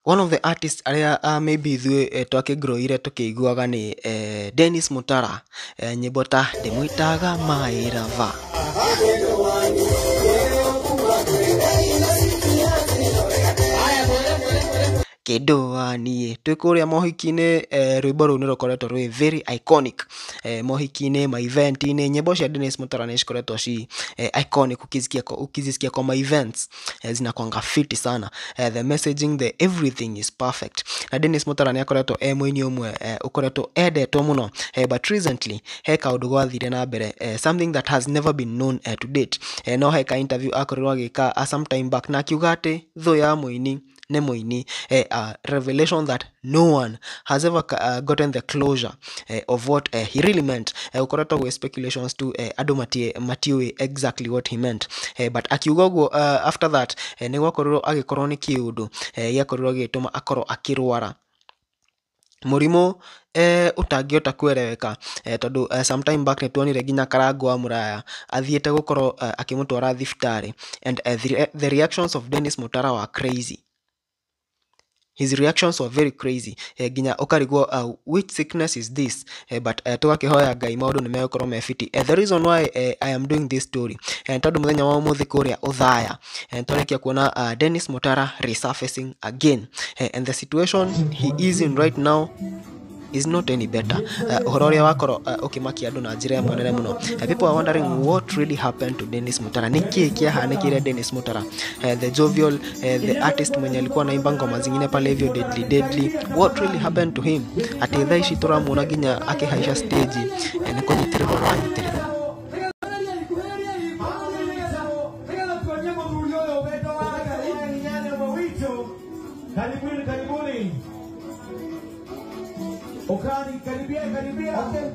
One of the artists arĩa maybe ithuĩ twakĩgroire tũkĩiguaga nĩ Dennis Mutara, nyĩmbo ta ndĩmwĩtaga My Lover. Kĩndũ wa niĩ twĩ kũrĩa mohiki-inĩ, rwĩmbo rũu nĩ rũkoretwo rwĩ very iconic, mohiki-inĩ, ma event-inĩ. Nyĩmbo cia Dennis Mutara nĩ cikoretwo ci iconic. Ukizisikia kwa ma events, zinakwanga fiti sana. The messaging, the everything is perfect. Na Dennis Mutara nĩ akoretwo e mũini ũmwe ũkoretwo endetwo mũno, but recently he kaũndũ gwathire na mbere, something that has never been known to date. No he ka interview akorirwo agĩka some time back na akiuga atĩ thũ ya mũini nĩ mũini, a revelation that no one has ever gotten the closure of what he really meant. Ũkoretwo gwĩ speculations tu, andũ matiũĩ exactly what he meant, but akiuga ũguo, after that nĩ gwakorirwo agĩkorwo nĩ kĩũndũ gĩakorirwo gĩgĩtũma akorwo akĩrwara mũrimũ ũtangĩhota kueleweka, tondũ sometime back nĩ tuonire nginya Karangũ wa Mũraya athiĩte gũkorwo akĩmũtwara thibitarĩ, and the reactions of Dennis Mutara were crazy. His reactions were very crazy, nginya ũkarigwo which sickness is this, but tũgakĩhoya Ngai maũndũ nĩ megũkorwo me fiti. The reason why I am doing this story, tondũ mũthenya wa ũmũthĩ kũrĩa Othaya, twarĩkia kuona Dennis Mutara resurfacing again, and the situation he is in right now is not any better. Ũhoro ũrĩa wakorwo ũkĩmakia andũ na njĩra ĩmwe nene mũno. People are wondering what really happened to Dennis Mutara. Nĩ kĩĩ kĩahanĩkĩire Dennis Mutara, the jovial, the artist mwenye alikuwa anaimba ngoma zingine pale hivyo deadly deadly? What really happened to him atĩ thaa ici tũramuona nginya akĩhaica stage, nĩ kũnyitĩrĩrwo aranyitĩrĩrwo? Nĩgetha tuonie mũthuri ũyũ wendo wa Ngai. Hinyane witũ, karibuni, karibuni, ukani karibia, karibia. Okay,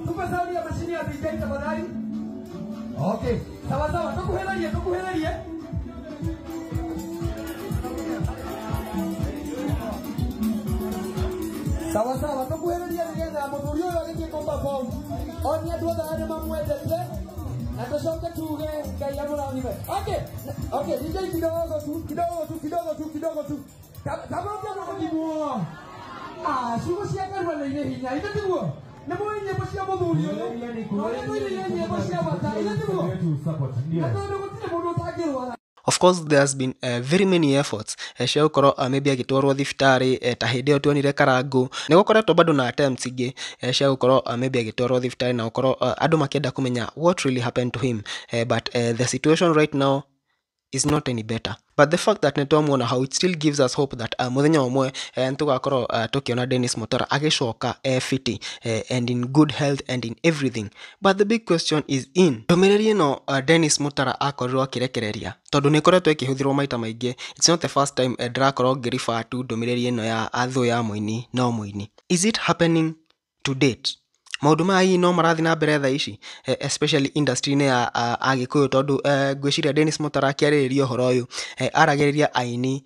tupe sauti ya mashini ya DJ tafadhali. Okay, sawa sawa, tukuhĩrĩrie, tukuhĩrĩrie. Sawa sawa, tukuhĩrĩrie nĩgetha mũthuri ũyũ agĩthiĩ kũ perform onie andũ othe arĩa mamwendete na tũcoke tuge Ngai amũrathime. Okay, DJ, kidogo tu, kidogo tu, kidogo tu, kidogo tu. Kama ũngĩenda. Ah, ciugo cia Ngai nĩ irĩ hinya, ithe tiguo? Nĩ mũĩ nyĩmbo cia mũthuri ũyũ? Na ũrĩa tũinĩire nyĩmbo cia bata, ithe tiguo? Na tondũ gũtirĩ mũndũ ũtangĩrwara. Of course there's been very many efforts cia gũkorwo maybe agĩtwarwo thibitarĩ, ta hĩndĩ ĩyo tuonire Karangũ. Nĩ gũkoretwo bado na attempts ingĩ cia gũkorwo maybe agĩtwarwo thibitarĩ na gũkorwo andũ makĩenda kũmenya what really happened to him, but the situation right now is not any better. But the fact that nĩ twamuona hau, it still gives us hope that mũthenya ũmwe nĩ tũgakorwo tũkĩona Dennis Mutara agĩcoka e fiti and in good health and in everything. But the big question is, in ndũmĩrĩri ĩno Dennis Mutara akorirwo akĩrekereria, tondũ nĩ ĩkoretwo ĩkĩhũthĩrwo maita maingĩ, it's not the first time ndĩrakorwo ngĩrefer to ndũmĩrĩri ĩno ya athũ ya mũini no mũini. Is it happening to date? Maũndũ maya hihi no marathiĩ na mbere thaa ici, especially industry-inĩ ya Agĩkũyũ? Tondũ ngwĩciria Dennis Mutara akĩarĩrĩria ũhoro ũyũ, aragĩrĩria aini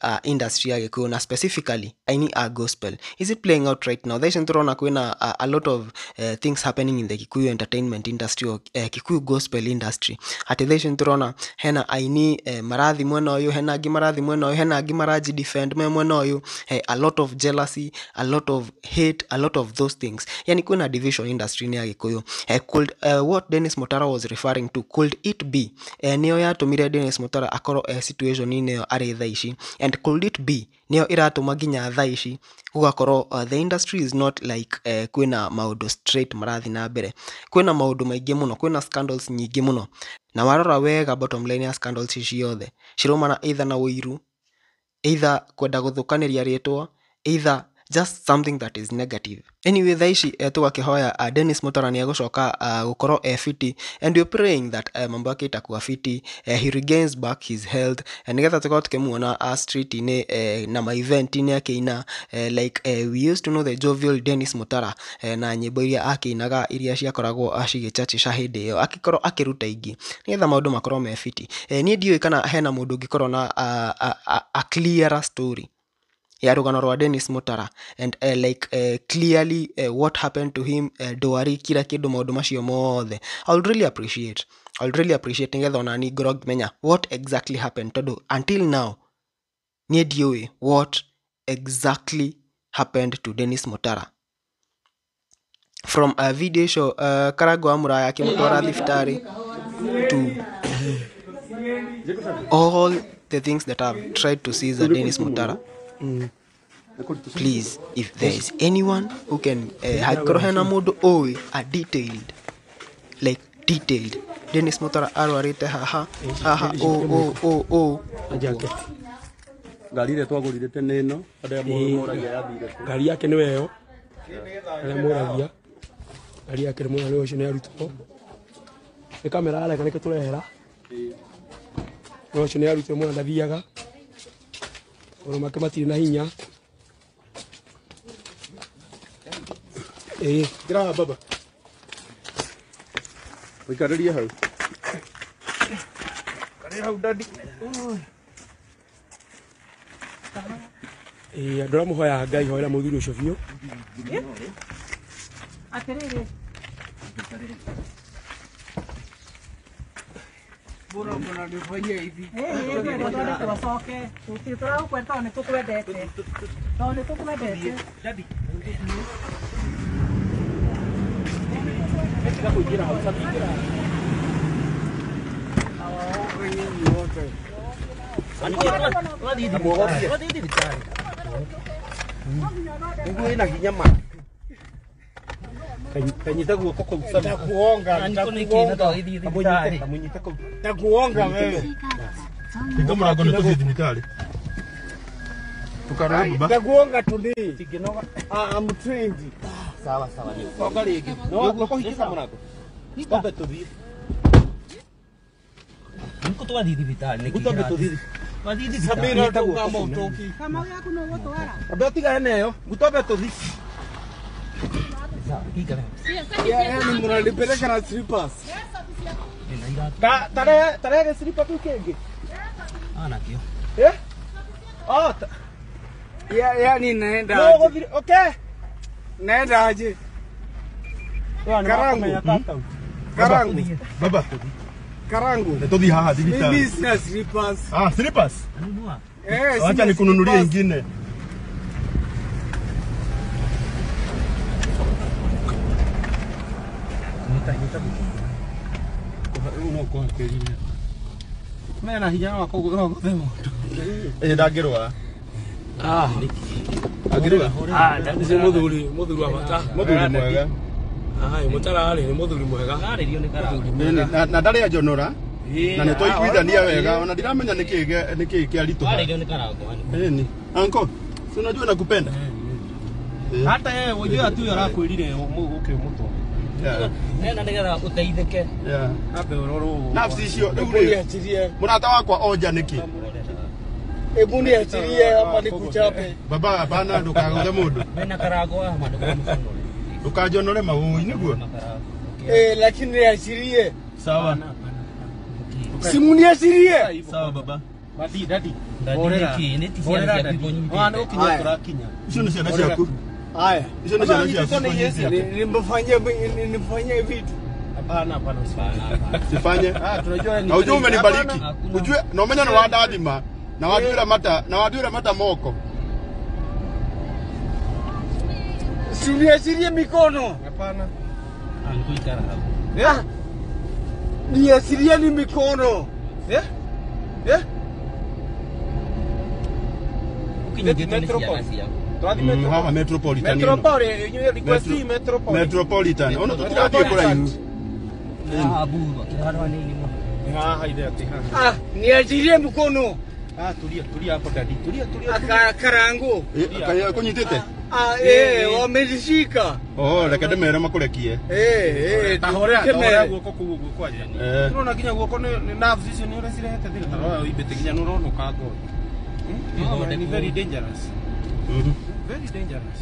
a industry ya Gĩkũyũ na specifically aini a gospel. Is it playing out right now? Thaa ici nĩtũrona kwĩna a lot of things happening in the Kikuyu entertainment industry or Kikuyu gospel industry, atĩ thaa ici nĩtũrona hena aini marathi mwena ũyũ, hena angĩ marathi mwena ũyũ, hena angĩ maraji defend me mwena ũyũ, a lot of jealousy, a lot of hate, a lot of those things. Yani kwĩna division industry-inĩ ya Gĩkũyũ. Could what Dennis Mutara was referring to, could it be nĩyo yatũmire Dennis Mutara akorwo situation-inĩ ĩyo arĩ thaa ici, and could it be nĩyo ĩratũma nginya thaa ici gũgakorwo the industry is not like kwĩna maũndũ straight marathiĩ na mbere? Kwĩna maũndũ maingĩ mũno, kwĩna scandals nyingĩ mũno, na warora wega, bottom line ya scandals ici ciothe ciraumana either na ũiru, either kwenda gũthũkanĩria rĩtwa, either just something that is negative. Anyway, thaa ici tũgakĩhoya Dennis Mutara nĩ egũcoka gũkorwo e fiti, and we're praying that mambo yake itakuwa fiti, he regains back his health, nĩgetha tũkorwo tũkĩmuona street-inĩ na ma event-inĩ akĩina, like we used to know the jovial Dennis Mutara, na nyĩmbo iria akĩinaga iria ciakoragwo cigĩchachisha hĩndĩ ĩyo, akĩkorwo akĩruta ingĩ nĩgetha maũndũ makorwo me fiti. Niĩ ndiũĩ kana hena mũndũ ũngĩkorwo na a clearer story ya rũgano rwa Dennis Mutara and like clearly what happened to him, ndwari, kila kĩndũ, maũndũ macio mothe. I would really appreciate nĩgetha ona niĩ ngorwo ngĩmenya what exactly happened, tondũ until now Niĩ ndiũĩ what exactly happened to Dennis Mutara. From a video icio Karangũ wa Mũraya akĩmũtwara thibitarĩ to all the things that I've tried to see za Dennis Mutara. Please, if there is anyone who can hangĩkorwo hena mũndũ ũĩ a detailed, like detailed, Dennis Mutara arwarĩte haha haha ũ ũ ũ ũ jacket. Ngari ĩrĩa twagũrire tene ĩno andũ arĩa moragia yathire kũ? Ngari yake nĩwe ĩyo arĩa moragia ngari yake nĩ mũrarĩ ũcio nĩ arutwo nĩ kamera areka nĩkĩo tũrehera no ũcio nĩ arutwo mwana ndathiaga magũrũ make matirĩ na hinya. Ĩĩ Ngĩraha baba ũikarĩrie hau. Karĩ hau dadi. Ĩĩ andũ arĩa mũhoyaga Ngai hoera mũthuri ũcio biũ. Atĩrĩrĩ Mbona mnanifanyia hivi? Tũcoke tũtirĩ tũragũkwenda tondũ nĩtũkwendete tondũ nĩtũkwendete. Dadi. Kanyita guoko kau Nitakuonga, nitakuonga. Kamunyita kau. Nitakuonga wewe. Hinga mũrango nĩ tũthiĩ thibitarĩ. Tũkarore baba. Nitakuonga tu ni. I'm trained. Sawa sawa. Onga rĩngĩ. No kũhingĩka mũrango. Twambe tũthiĩ. Nĩkũ twathiĩ thibitarĩ nĩkĩ? Twambe tũthiĩ. Twathiĩ thibitarĩ. Samira ndauga motoki. Kamau yaku no ũgũtwara. Ambe ũtigane nayo. Twambe tũthiĩ. Yaani mnanipeleka na slippers. Ta tarehe slipper tu kĩngĩ. Anakĩo. Eh? Oh. Ya yani naenda. No gũthire. Okay. Naenda aje? Karangu. Karangu. Baba. Karangu. Nĩ tũthiĩ haha thibitarĩ. Mimi sina slippers. Ah, slippers? Eh, acha nikununulie ingine. Mena hinya wa kũgũthe mũndũ. Ĩ ndangĩrũa. Ah, Angĩrũa? Ah, nĩ mũthuri, mũthuri wa bata. Mũthuri mwega. Ai, Mutara rĩ nĩ mũthuri mwega. Arĩrio nĩ Karangũ. Na ndarĩ anjonora. Na nĩ twaiguithania wega ona ndiramenya nĩkĩ nĩkĩ kĩaritũha. Arĩrio nĩ Karangũ. Ĩni. Uncle, si unajua nakupenda. Hata yeye unajua tu arakwĩrire ũke ũmũtware. Nena nĩgetha ũteithĩke. Yeah. Ambe ũrorwo. Nafsi icio rĩu rĩ. Mũrata wakwa onja nĩkĩ? Hebu niachilie hapa nikuchape. Baba hapana ndukagũthe mũndũ. Mena Karangũ wa ndũkamũconore. Ndũkanjonore mawũi nĩguo. Eh, lakini niachilie. Sawa. Simu niachilie. Sawa baba. Dadi, dadi. Dadi nĩ ti ciana ciaku ikũnyitĩte. Wana ũkinya tũrakinya. Icio nĩ ciana ciaku. Haya. Icio nĩ ciana ciaku. Nimfanyie vitu. Hapana, hapana usifanye. Usifanye. Ah, tunajua ni. Na ujue umenibariki. Ujue na umenya nĩ wandathima. Na wanduĩra mata, na wanduĩra mata moko. Siniachilie mikono. Hapana. Ah, nikuikara hapo. Eh? Niachilie ni mikono. Eh? Eh? Ũkinyitĩtwo nĩ ciana ciaku. Twathi Haha Metropolitan. Metropolitan, request Metropolitan. Metropolitan. Ona tũtirathiĩ kũraihu. Haha buru, kĩrĩ handũ hanini mũno. Haha ithe atĩ haha. Ah, niachilie mkono. Ah, tulia, tulia hapo dadi. Tulia, tulia. Karangu. Eh, kũnyitĩte? Ah, eh, wamenishika. Oh, reke ndĩmere makũrekie. Eh, eh, Tahorera, tahorera guoko kũu ũguo kwanja. Eh. Tũrona nginya guoko nĩ nerves icio nĩ ũrĩa cirehete thĩna. Tarora ũimbĩte nginya nĩ ũronũka ngoro. Ni very dangerous. Very dangerous.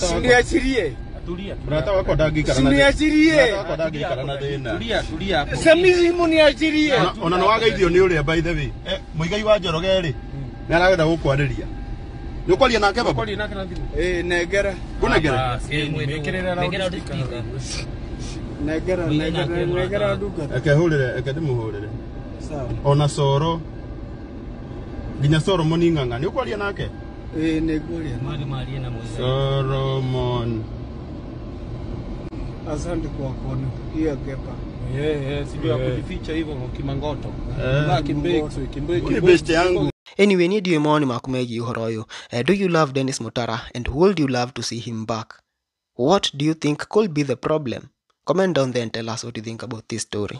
Siniachilie. Tulia. Mũrata wakwa ndangĩikara na Siniachilie. Mũrata wakwa ndangĩikara na thĩna. Tulia, tulia hapo. Samizi muniachilie. Ona nĩ wageithio nĩ ũrĩa by the way. Eh, Mũigai wa Njoroge rĩ, nĩ aragenda gũkwarĩria. Nĩ ũkwaria nake baba? Ũkwaria nake na thimũ? Eh, negera. Ngũnengere? Mĩkĩrĩre loudspeaker. Negera, negera, negera duka. Eke hũrĩre, eke ndĩmũhũrĩre. Sawa. Ona coro. Nginya Solomon Ng'ang'a nĩ ũkwaria nake? Ĩĩ, nĩ ngwaria. Mali marie na Muigai. Solomon. Asante kwa kunipigia kepa. Yeah, si ndio ya kujificha hivyo kimangoto. Eh. Ba kimbeki, kimbeki. Huyu ni best yangu. Anyway, niĩ ndiũĩ mawoni maku megiĩ ũhoro ũyũ. Do you love Dennis Mutara and would you love to see him back? What do you think could be the problem? Comment down there and tell us what you think about this story.